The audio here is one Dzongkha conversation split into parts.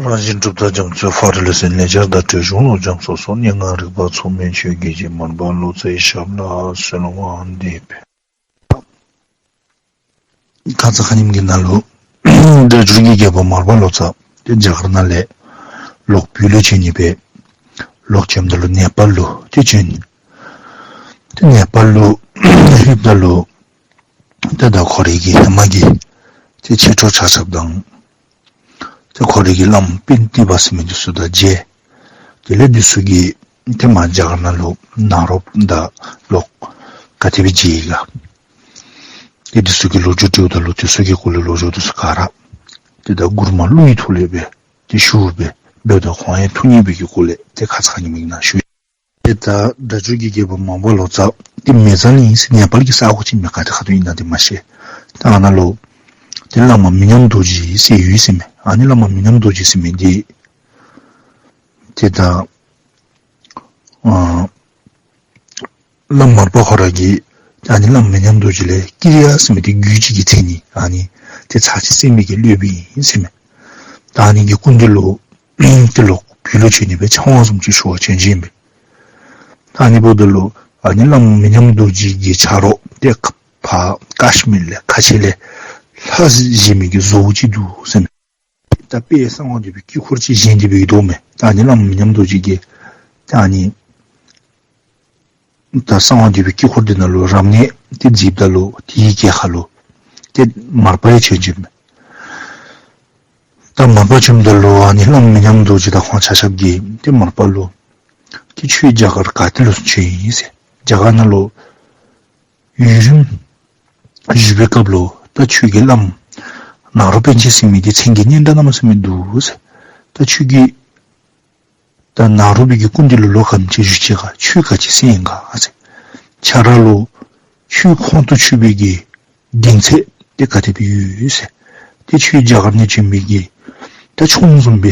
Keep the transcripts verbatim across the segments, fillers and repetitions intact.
རང་གཞན་གྲུབ་མཐའ་རྒྱ་མཚོའི་ཕ་རོལ་ཏུ། ལེགས་སྦྱར་བརྡ་སྤྲོད་གཞུང་ལུགས་སྦྱངས་སོ་སོ། སྙན་ངག་རིག་པ་མཚོ་སྨན་ཆོས་ཀྱི་རྗེ། མར་པ་ལོ་ཙཱའི་ཞབས་ལ་གསོལ་བ་འདེབས། ཁ་ཙ་ཁ་ཉིནམ་གྱི་ནང་ལུ་སྒྲ་སྒྱུར་གྱི་རྒྱལ་པོ་མར་པ་ལོ་ཙཱ་དེ་རྒྱ་གར་ནང་ལས་ལོག་བོད་ལུ་བྱོན་ནི་སྦེ། ལོག་བྱོནམ་ད་ལུ་ནེ་པཱལ་ལུ་དེ་བྱོན། དེ་ནེ་པཱལ་ལུ་ལྷོདཔ་ད་ལུ་ཏེ་ད་ཁོ་རའི་གི་ཧེ་མ་གི་ཏེ་མཆེད་གྲོགས་ཆ་ཁྱབ་དང་ཏེ་ཁོ་རའི་གི་བླམ་པཎྜི་ཏ་ཟེར་མི་འདི་ཚུ་དང་མཇལ། དེ་ལས་འདི་ཚུ་གིས་ཏེ་མར་རྒྱ་གར་ནང་ལུ་ནཱ་རོ་དང་ལོག་ག་དེ་སྦེ་མཇལ་ཡི་ག། ཏེ་འདི་ཚུ་གི་ལོ་རྒྱུས་དྲིཝ་ད་ལུ་འདི་ཚུ་གི་སྐོར་ལས་ལོ་རྒྱུས་འདི་ཚུ་ག་ར་ཏེ་ད་མགུར་མ་གླུ་ཡི་ཐོག་ལས་སྦེ་ཏེ་ཞུ་སྦེ་འབདཝ་ད་ཁོང་ཡང་ཐུགས་མཉེས་པའི་གི་སྐོར་ལས་ཏེ་ཁ་ཙ་ཁ་ཉིནམ་གྱི་ནང་ཞུ་ཡི། ཏེ་ད་སྒྲ་སྒྱུར་གྱི་རྒྱལ་པོ་མར་པ་ལོ་ཙཱ་དེ་མེ་བཙའ་ལུ་ཨིན་ཟེར། ནེ་པཱལ་གྱི་ས་གོ་ཅིག་མས། ག་ཏེ་ཁ་ཐུག་ཨིན་ན་དེ་མ་ཤེས། ད་ཨ་ནཱ་ལུ་ཏེ་བླ་མ་མི་ཉམས་རྡོ་རྗེ་ཟེར་ཡོད་ཟེར་མས། ཨ་ནི་བླ་མ་མི་ཉམས་རྡོ་རྗེ་ཟེར་མི་འདི་ཏེ་ད་ཨ་བླམ་མར་པ་ཁོ་ར་གིས་ཨ་ནི་བླམ་མི་ཉམས་རྡོ་རྗེ་ལས་ཀྲྀ་ཡ་ཟེར་མི་འདི་རྒྱུད་གཅིག་གི་མཚན་ཨིན། ཨ་ནི་ཏེ་ཚར་གཅིག་གསན་མི་གི་སློབ་དཔོན་ཨིན་ཟེར་མས། ད་ཨ་ནི་གི་སྐུ་མདུན་ལུ་ཏེ་ལོག་བོད་ལུ་བྱོན་ནི་སྦེ་ཕྱག་དབང་བཟུམ་ཅིག་ཞུ་བར་བྱོན་བྱོནམ་མས། ད་ཨ་ནི་འབདཝ་ད་ལུ་ཨ་ནི་བླམ་མི་ཉམས་རྡོ་རྗེ་གི་ཆ་རོགས་ཏེ་ཕར་ཀ་ཤི་མིར་ལས་ཁ་ཆེ་ལས་ལྷ་བཞེངས་མི་གི་བཟོ་བོ་ཅིག་འདུག་ཟེར་མས། ད་དཔལ་གསང་བ་འདུས་པའི་དཀྱིལ་འཁོར་ཅིག་བཞེངས་ཏེ་སྦེ་ཡོདཔ་མས། ད་ཨ་ནི་བླམ་མི་ཉམས་རྡོ་རྗེ་གིས་ད་ཨ་ནི་ད་གསང་བ་འདུས་པའི་དཀྱིལ་འཁོར་འདི་ནང་ལུ་རབ་གནས་འདི་མཛདཔ་ད་ལུ་དེའི་གྱལ་ཁ་ལུ་ཏེ་མར་པ་ཡང་བྱོན་བྱོནམ་མས། ད་མར་པ་བྱོནམ་ད་ལུ་ཨ་ནི་བླམ་མི་ཉམས་རྡོ་རྗེ་དང་ཁོང་ཆ་ཁྱབ་ཀྱིས་ཏེ་མར་པ་ལུ་ཏེ་ཁྱོད་རྒྱ་གར་ག་ཏེ་ལུ་བྱོན་ཡི་ཟེར། རྒྱ་གར་ནང་ལུ་ཡུན་རིངམོ་བཞུགས་པའི་སྐབས་ལུ་ད་ཁྱོད་ཀྱི་བླམ་ནཱ་རོ་པཎ་ཆེན་ཟེར་མི་འདི་མཚན་གྱི་སྙན་གྲགས་གནམ་མེད་ས་མེད་འདུག་ཟེར། ད་ཁྱོད་ཀྱིས་ད་ནཱ་རོ་པའི་གི་སྐུ་མདུན་ལུ་ལོ་ག་དེམ་ཅིག་བཞུགས་ཅི་ག། ཆོས་ག་ཅི་གསན་ཡི་ག་ཟེར། ཁྱོད་ར་ལུ་ཆོས་ཁོང་དུ་ཆུད་པའི་གི་གདེང་ཚད་དེ་ག་དེ་སྦེ་ཡོད་ཟེར། ཏེ་ཁྱོད་རྒྱ་གར་ནས་བྱོན་པའི་གི་ད་ཆུང་བཟུམ་སྦེ་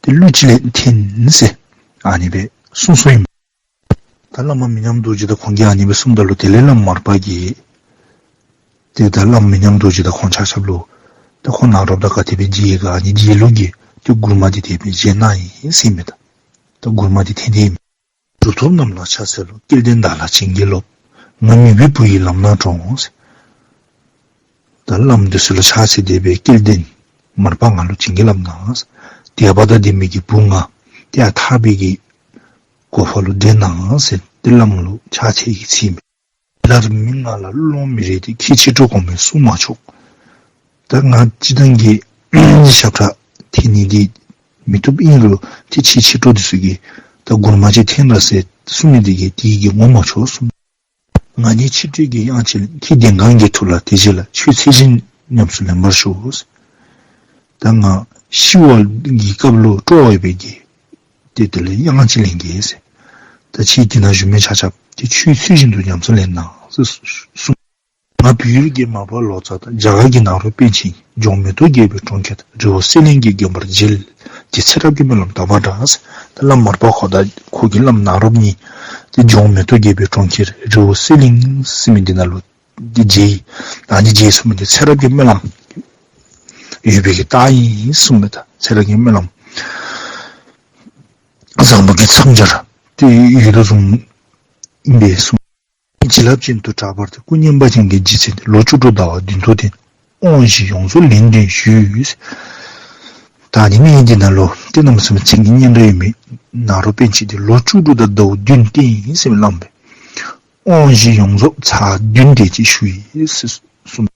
ཏེ་གླུ་ཅིག་ལེན་འཐོན་ཟེར་ཨ་ནི་སྦེ་གསུངས་གསུངསམ་ཨིན། ད་བླ་མ་མི་ཉམས་རྡོ་རྗེ་དང་ཁོང་གིས་ཨ་ནི་སྦེ་གསུངམ་ད་ལུ་དེ་ལས་བླམ་མར་པ་གིས་ཏེ་ད་བླམ་མི་ཉམས་རྡོ་རྗེ་དང་ཁོང་ཆ་ཁྱབ་ལུ་ད་ཁོང་ནཱ་རོཔ་དང་ག་དེ་སྦེ་མཇལ་ཡི་ག་ཨ་ནི་མཇལ་ལུགས་ཀྱི་ཏེ་མགུར་མ་འདི་དེ་སྦེ་མཇལ་གནང་ཡི་ཟེར་མས། ད་ད་མགུར་མ་འདི་འཐེན་འཐེནམ་ཨིན། གྲུབ་ཐོབ་རྣམས་ལ་ཕྱག་འཚལ་ལོ། སྐལ་ལྡན་བདག་ལ་བྱིན་གྱིས་རློབས། ང་མི་བུའི་བུ་ཡི་ལམ་སྣ་དྲོངས། ད་བླམ་འདི་ཚུ་ལུ་ཕྱག་འཚལ་ཏེ་སྦེ་སྐལ་ལྡན་མར་པ་ང་ལུ་བྱིན་གྱིས་བརླབས་གནང་། དད་པ་དང་ལྡན་མི་གི་བུ་ང་དེ་ཡང་ཐར་པའི་གི་གོ་འཕང་ལུ་བདེ་གནང་ཟེར་ཏེ་བླམ་ལུ་ཕྱག་འཚལ་གྱི་ཚིག་ཨིན་མས། ལར་མི་ང་ལ་བློ་མི་རེ་སྟེ། ཁྱེད་ཕྱི་དྲོ་དགོངས་པས་གསུང་མ་ཆོག། ད་ང་སྤྱིར་བཏང་གི་ཞབས་ཁྲ་འཐེན་ནི་འདི་མི་བཏུབ། ཨིན་རུང་ཏེ་ཁྱེད་ཕྱི་དྲོ་འདི་ཚུ་གིས་ད་མགུར་མ་ཅིག་འཐེན་ར་ཟེར་གསུང་མི་འདི་གིས་དེ་གིས་ངོ་མ་ཆོད་གསུངས། ང་ནི་ཕྱི་དྲོ་གི་དབྱངས་ཅན་ལེན། ཁྱེད་ལྡན་གང་གི་ཐུགས་ལ་དེ་བཞིན་ལ། ཆོས་ཚུལ་བཞིན་ཉམས་སུ་ལེན་པར་ཞུ། ད་ང་ཤི་བའི་གི་སྐབས་ལུ་སྤྲོ་བ་ཡོད་པའི་གི་ཏེ་དེ་ལས་དབྱངས་ཅིག་ལེན་གེ་ཟེར། ད་ཁྱེད་ཀྱིས་ནཱ་བཞུགས་མི་ཆ་ཁྱབ་ཏེ་ཆོས་ཚུལ་བཞིན་དུ་ཉམས་སུ་ལེན་གནང་ཟེར་གསུངས། ང་བོད་ཡུལ་གྱི་མར་པ་ལོ་ཙཱ་དང་། རྒྱ་གར་གྱི་ནཱ་རོ་པཎ་ཆེན། ལྗོངས་མེ་ཏོག་རྒྱས་པའི་གྲོང་ཁྱེར། རི་བོ་གསེར་གླིང་གི་དགོན་པར་མཇལ། ཏེ་ཚེ་རབས་ཀྱི་སྨོན་ལམ་དམ་པར་བསྒྲགས། ད་བླམ་མར་པ་ཁོ་དང་ཁོ་གི་བླམ་ནཱ་རོཔ་གཉིས་ཏེ་ལྗོངས་མེ་ཏོག་རྒྱས་པའི་གྲོང་ཁྱེར་རི་བོ་གསེར་གླིང་ཟེར་མི་འདི་ནང་ལུ་ཏེ་མཇལ་ཡི། ཨ་ནི་མཇལ་གསུངས་མི་འདི་ཚེ་རབས་ཀྱི་སྨོན་ལམ་ཡོད་པའི་གི་རྟགས་ཨིན་གསུངས་མས། ད་ཚེ་རབས་ཀྱི་སྨོན་ལམ་བཟང་པོ་གི་མཚམས་སྦྱར་ཏེ་ཡོད་དོ་བཟུམ་ཨིན་པས་གསུངས། བྱིན་རླབས་ཅན་དུ་གྲགས་པར་ཐལ། སྐུ་བསྙེན་པ་ཅན་གྱི་རྗེས་ཚེ་འདི། ལོ་བཅུ་དྲུག་ཟླ་བ་བདུན་ཐོག་སྟེང་། དབང་བཞི་ཡོངས་རྫོགས་ལེན་དོན་ཞུས། ད་ཨ་ནི་གནས་འདི་ནང་ལུ་ཏེ་གནམ་མེད་ས་མེད་མཚན་གྱི་སྙན་གྲགས་ཡོད་མི་ནཱ་རོ་པཎ་ཆེན་འདི་ལོ་བཅུ་དྲུག་དང་ཟླཝ་བདུན་བསྟེན་ཡི་ཟེར་མས་བླམ་སྦེ། དབང་བཞི་ཡོངས་རྫོགས་ཚར་བདུན་དེ་ཅིག་ཞུ་ཡི་ཟེར་གསུངས།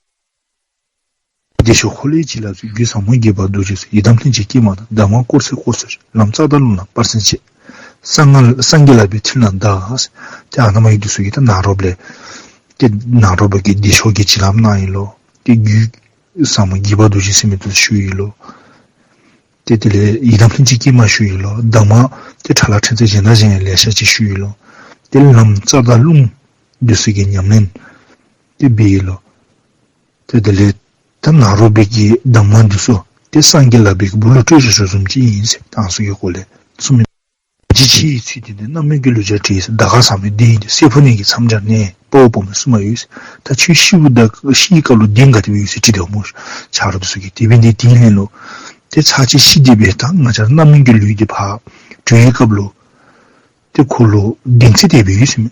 བདེ་མཆོག་འཁོར་ལོའི་བྱིན་རླབས་ཀྱིས། རྒྱུད་ཟབ་མོ་དགྱེས་པ་རྡོ་རྗེ་སོགས། ཡི་དམ་ལྷན་ཅིག་སྐྱེས་མ་དང་། གདམས་ངག་དཀོར་ཟད་དཀོར་ཟད་ཆོས། ལམ་རྩ་དང་ལུང་ལ་སྤར་སེམས་བསྐྱེད། སངས་སངས་རྒྱས་ལག་པའི་མཐིལ་ན་གདའ། ཏེ་ཨ་ནཱ་མ་ཡི་འདི་ཚུ་གིས་ད་ནཱ་རོཔ་ལས་ཏེ་ནཱ་རོ་པ་གིས་བདེ་མཆོག་གི་བྱིན་རླབས་གནང་ཡི་ལོ། ཏེ་རྒྱུད་ཟབ་མོ་དགྱེས་པ་རྡོ་རྗེ་ཟེར་མི་འདི་ཞུ་ཡི་ལོ། ཏེ་དེ་ལས་ཡི་དམ་ལྷན་ཅིག་སྐྱེས་མ་ཞུ་ཡི་ལོ། གདམས་ངག་ཏེ་ཕྲ་ལ་ཕྲན་ཚེགས་གཞན་དང་གཞན་ཡང་ལེ་ཤ་ཅིག་ཞུ་ཡི་ལོ། ཏེ་ལམ་རྩ་དང་ལུང་འདི་ཚུ་གི་ཉམས་ལེན་ཏེ་འབད་ཡི་ལོ། ཏེ་དེ་ལས་ད་ནཱ་རོ་པའི་གི་གདམས་ངག་འདི་ཚུ་ཏེ་སངས་རྒྱས་ལག་པའི་གི་སྦུག་ལུ་སྤྲོད་བཞག་བཞགཔ་བཟུམ་ཅིག་ཨིན་ཟེར་ད་ཨ་ནི་ཚུ་གི་སྐོར་ལས་གསུངས་མི། འཇིགས་ཆེ་བའི་ཚུལ་བསྟན་ཏེ། རྣམ་སྨིན་གྱི་ལུས་སྦྱར་བྲིས་ཟེར། ད་ག་ཟག་མེད་བདུད་ཡིན་ཏེ། བསྲེ་འཕོ་ནད་ཀྱི་མཚམས་སྦྱར་ནས། དཔའ་བོ་དཔའ་མོའི་བསུ་མ་ཡོད་ཟེར། ད་ཁྱོད་ཤིཝ་ད་ཤི་བའི་སྐབས་ལུ་གདེང་ག་དེ་སྦེ་ཡོད་ཟེར་དྲིས་དོ་སྨོ། ཆ་རོགས་འདི་ཚུ་གིས་དེ་འབད་ནི་དེ་ལས་ལོ། ཏེ་ཚར་གཅིག་ཤི་སྟེ་སྦེ་ད་ང་བཅས་ར་རྣམ་སྨིན་གྱི་ལུས་འདི་ཕར་གྲོལ་བའི་སྐབས་ལུ་ཏེ་ཁོ་ལུ་བདེན་ཚིག་དེ་སྦེ་ཡོད་ཟེར་མས།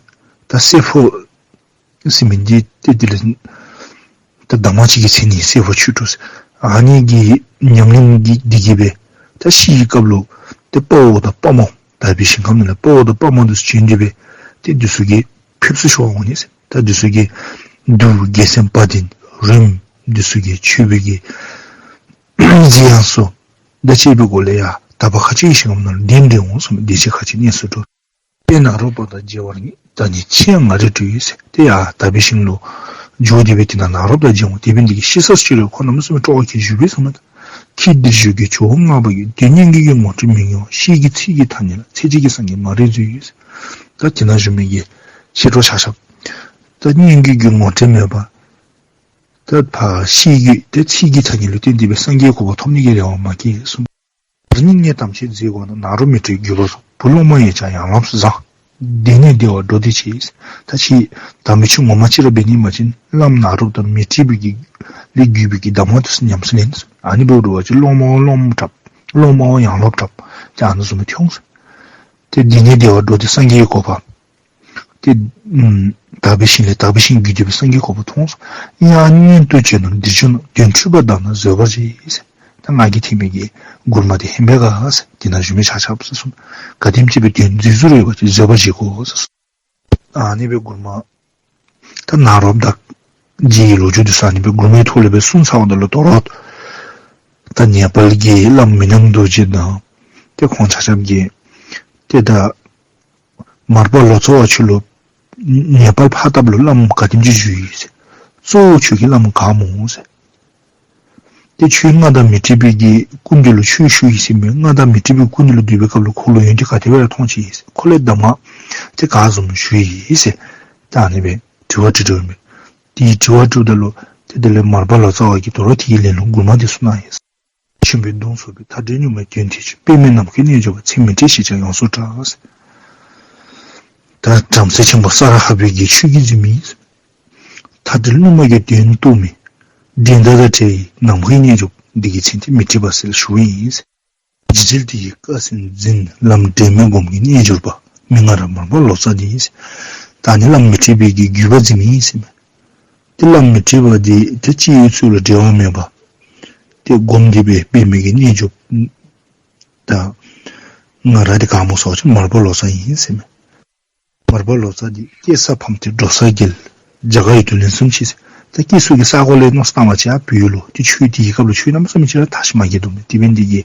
ད་སྲས་ཕོ་ཟེར་མི་འདི་ཏེ་དེ་ལས་ད་གདམས་ངག་ཅིག་གི་མཚན་ནི་སྲས་ཕོ་ཆོས་དྲུག་ཟེར། ཨ་ནི་གི་ཉམས་ལེན་གྱི་འདི་གིས་སྦེ་ད་ཤི་བའི་སྐབས་ལུ་ཏེ་དཔའ་བོ་དང་དཔའ་མོ་དག་པའི་ཞིང་ཁམས་ནང་ལས་དཔའ་བོ་དང་དཔའ་མོ་འདི་ཚུ་བྱོན་ཏེ་སྦེ་ཏེ་འདི་ཚུ་གིས་ཕེབས་བསུ་ཞུ་བར་འོང་ནི་ཟེར། ད་འདི་ཚུ་གིས་གདུགས་རྒྱལ་མཚན་དཔལ་ལྡན་རོལམོ་འདི་ཚུ་གིས་མཆོད་པའི་གི་གཟི་ཡང་སོ་དང་བཅས་པའི་སྒོ་ལས་ཡར་དག་པ་མཁའ་སྤྱོད་ཀྱི་ཞིང་ཁམས་ནང་ལུ་གདན་འདྲེན་འོང་གསུངས། བདེ་ཆེན་མཁའ་སྤྱོད་གནས་སུ་འགྲོ། དཔལ་ནཱ་རོ་པ་དང་མཇལ་བར་ངེས། ད་ནི་ཕྱིར་ང་རེ་འགྲོ་ཡི་ཟེར། ཏེ་ཡར་དག་པའི་ཞིང་ལུ་འགྱོ་སྟེ་སྦེ་དེ་ནང་ནཱ་རོ་པ་དང་མཇལ་འོང་། དེ་འབད་ནི་འདི་གིས་ཤི་ས་སུ་ཅིག་ལུ་ཁོ་གནམ་མེད་ས་མེད་སྤྲོ་བ་སྐྱེས་བཞུགས་པས་ཟེར་མས། ད་ཁྱེད་འདིར་བཞུགས་དགོས་ཇོ་བོ་ལྔ་པ་ཡོད། དོན་སྙན་བརྒྱུད་ཀྱི་ངོ་སྤྲོད་མི་མྱོང་། ཤེས་ཀྱི་ཚིག་གི་ཐ་སྙད་ལ། འཚོ་བྱེད་ཀྱི་སངས་རྒྱས་མ་རེག་མཛོད་ཡོད་ཟེར། ད་དེ་ནང་བཞུགས་མི་གི་མཆེད་གྲོགས་ཆ་ཁྱབ་ད་སྙན་བརྒྱུད་ཀྱི་ངོ་སྤྲོད་མེད་པར་ད་ཕར་ཤེས་རྒྱུད་ཏེ་ཚིག་གི་ཐ་སྙད་ལུ་བརྟེན་ཏེ་སྦེ་སངས་རྒྱས་གོ་འཕང་ཐོབ་ནི་གི་རེ་བ་མ་བསྐྱེད་གསུངས། ད་ནི་ངས་དམ་ཆོས་མཛད་དགོ་ན། ནཱ་རོ་མི་ཏྲའི་བརྒྱུད་པ་སོགས། བུ་སློབ་མ་ཡོད་ཀྱང་ཡང་སློབ་བཟང་། བདེ་ནས་བདེ་བར་འགྲོ་འདི་ཆེ། ད་ཁྱེད་དམ་པའི་ཆོས་ངོ་མ་ཅིག་ར་འབད་ནི་མ་ཅིན་བླམ་ནཱ་རོ་དང་མཻ་ཏྲི་པའི་གི་ལས་བརྒྱུད་པའི་གི་གདམས་ངག་འདི་ཚུ་ཉམས་སུ་ལེན། ཨ་ནི་འབདཝ་ད་ཅིག་སློབ་མ་བ་སློབ་དྲག་སློབ་མ་བ་ཡང་སློབ་དྲག་ཏེ་ཨ་ནི་བཟུམ་སྦེ་འཐོན་འོང་ཟེར། ཏེ་བདེ་ནས་བདེ་བར་འགྲོ་སྟེ་སངས་རྒྱས་ཀྱི་གོ་འཕང་ཏེ་ཨམ་དག་པའི་ཞིང་ལས་དག་པའི་ཞིང་བརྒྱུད་དེ་སྦེ་སངས་རྒྱས་གོ་འཕང་ཐོབ་འོང་ཟེར། ཡང་སྔོན་དུ་བྱོན་ནོ་འདིར་བྱོན་ནོ། དོན་འཁྲུལ་པ་དག་ན་བཟོད་པར་བྱེད་ཟེར། ད་ང་གིས་འཐེན་མི་གི་མགུར་མ་འདི་ཧན་པས་ག་ཟེར། དེ་ནང་བཞུགས་མི་ཆ་ཁྱབ་ཟེར་གསུངས། ག་དེམ་ཅིག་སྦེ་དོན་འཛོལ་འཛོལ་རེ་ཡོད་པ་ཅིན་བཟོད་པར་བྱེད་དགོ་ཟེར་གསུངས། ཨ་ནི་སྦེ་མགུར་མ་ད་ནཱ་རོ་པ་དང་མཇལ་བའི་ལོ་རྒྱུས་འདི་ཚུ་ཨ་ནི་སྦེ་མགུར་མའི་ཐོག་ལས་སྦེ་གསུངས་ཚརཝ་ད་ལུ་དོ་རུང་ད་ནེ་པཱལ་གྱི་བླམ་མི་ཉམས་རྡོ་རྗེ་དང་ཏེ་ཁོང་ཆ་ཁྱབ་ཀྱིས་ཏེ་ད་མར་པ་ལོ་ཙཱ་བ་ཁྱོད་ལུ་ནེ་པཱལ་ཕར་བཏབ་ལུ་བླམ་ག་དེམ་ཅིག་བཞུགས་ཡི་ཟེར། གཙོ་བོ་ཁྱོད་ཀྱི་བླམ་ག་སྨོ་ཟེར། ཏེ་ཁྱོད་མངའ་བདག་མཻ་ཏྲི་པའི་གི་སྐུ་མདུན་ལུ་ཆོས་ཞུ་ཡི་ཟེར་མས། མངའ་བདག་མཻ་ཏྲི་པའི་སྐུ་མདུན་ལུ་སྡོད་པའི་སྐབས་ལུ་ཁོ་ལུ་ཡོན་ཏན་ག་དེ་སྦེ་ར་མཐོང་ཅི་ཟེར། ཁོ་ལས་གདམས་ངག་ཏེ་ག་བཟུམ་ཞུ་ཡི་ཟེར། ད་ཨ་ནི་སྦེ་དྲི་བ་དྲི་དོ་མས། དེའི་དྲི་བ་དྲིཝ་ད་ལུ་ཏེ་དེ་ལས་མར་པ་ལོ་ཙཱ་བ་གིས་དོ་རུང་དེའི་ལན་ལུ་མགུར་མ་འདི་ཚུ་གནང་ཡི། ཆེན་པོའི་གདུང་འཚོབ་པའི། མཐའ་བྲལ་གཉུག་མའི་དོན་ཐེག་ཆེན། པདྨའི་ནམ་མཁའི་རྣལ་འབྱོར་པ། ཚེ་མི་ཏྲའི་ཞེས་བྱར་ཡོངས་སུ་གྲགས་ཟེར། ད་བྲམ་ཟེ་ཆེན་པོ་ས་ར་ཧ་པའི་གི་ཆོས་ཀྱི་འཛིན་མི་ཨིན། མཐའ་བྲལ་གཉུག་མ་གི་དོན་རྟོགས་མི། འགྲན་ཟླ་དང་བྲལ་བའི་ནམ་མཁའི་རྣལ་འབྱོར་པ། འདི་གི་མཚན་ཏེ་མཻ་ཏྲི་པ་ཟེར་ཞུཝ་ཨིན། འཇིགས་བྲལ་དེ་ཡི་སྐད་གསན་འཛིན། ལམ་འབྲལ་མེད་སྒོམ་གྱི་རྣལ་འབྱོར་པ། མི་ང་ར་མར་པ་ལོ་ཙཱ་འདི་ཨིན། ད་ནི་བླམ་མཻ་ཏྲི་པའི་གི་བརྒྱུད་པ་འཛིན་མི་ཨིན་ཟེར་མས། ཏེ་བླམ་མཻ་ཏྲི་པ་འདི་ཏེ་སྤྱི་བོའི་ཚུལ་ལུ་འབྲལ་བ་མེད་པར་ཏེ་སྒོམ་སྟེ་སྦེ་པདྨའི་གི་རྣལ་འབྱོར་པ། ད་ང་ར་འདི་ག་སྨོ་ཟེར་བ་ཅིན་མར་པ་ལོ་ཙཱ་ཨིན་ཟེར་མས། མར་པ་ལོ་ཙཱ་འདི་སྐྱེ་ས་ཕམ་སྟེ་འགྲོ་ས་རྒྱལ། རྒྱ་གར་ཡུལ་དུ་ལན་གསུམ་མཆིས་ཟེར། ད་སྐྱེ་ས་གི་ས་གོ་ལས་མནོ་བསམ་བཏང་བ་ཅིན་ཨ་བོད་ཡུལ་ལུ་ཏེ་ཆོས་དེའི་སྐབས་ལུ་ཆོས་གནམ་མེད་ས་མེད་ཅིག་ར་དར་ཞིང་མ་རྒྱས་དོ་མས། དེ་འབད་ནི་འདི་གིས་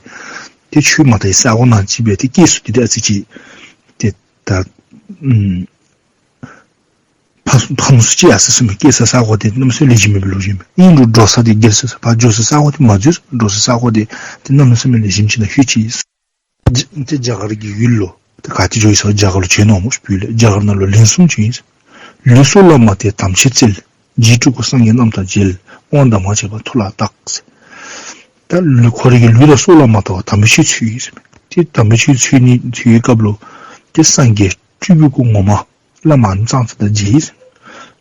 ཏེ་ཆོས་མ་དར་བའི་ས་གོ་ནང་ཅིག་སྦེ་ཏེ་སྐྱེ་ས་འདི་ཏེ་ཨ་ཙི་ཅིག་ཏེ་ད་ཨམ་ཕམ་ཕམ་སུ་ཅིག་ཡར་སོ་ཡི་ཟེར་མས། སྐྱེ་ས་ས་གོ་འདི་གནམ་མེད་ས་མེད་ལེགས་ཤོམ་མེད་པའི་ལོ་རྒྱུས་མས། ཨིན་རུང་འགྲོ་ས་འདི་རྒྱལ་སྲིད་ས་ཕར་འགྱོ་ས་ས་གོ་འདི་མ་འཛོལ་ཟེར། འགྲོ་ས་ས་གོ་འདི་ཏེ་གནམ་མེད་ས་མེད་ལེགས་ཤོམ་ཅིག་ནང་ལྷོད་ཅི་ཟེར། ཏེ་རྒྱ་གར་གྱི་ཡུལ་ལུ་ཏེ་ག་ཏེ་འགྱོ་ཡི་ཟེར་རྒྱ་གར་ལུ་བྱོན་ནུག་སྨོ་ཤིག། བོད་ལས་རྒྱ་གར་ནང་ལུ་ལན་གསུམ་བྱོན་ཡི་ཟེར། ལུས་སྲོག་ལ་མ་ལྟོས་དམ་ཆོས་བཙལ། རྗེ་སྤྲུལ་སྐུ་སངས་རྒྱས་རྣམས་དང་མཇལ། དབང་གདམས་ངག་བྱས་པ་ཐུགས་ལ་བཏགས་ཟེར། ད་ལུས་ཁོ་རའི་གི་ལུས་དང་སྲོག་ལ་མ་ལྟོས་པར་དམ་པའི་ཆོས་འཚོལ་ཡི་ཟེར་མས། ཏེ་དམ་པའི་ཆོས་འཚོལ་ནི་འཚོལ་བའི་སྐབས་ལུ་ཏེ་སངས་རྒྱས་སྤྲུལ་པའི་སྐུ་ངོ་མ་བླམ་ཨ་ནི་ཙང་ཙ་དང་མཇལ་ཡི་ཟེར།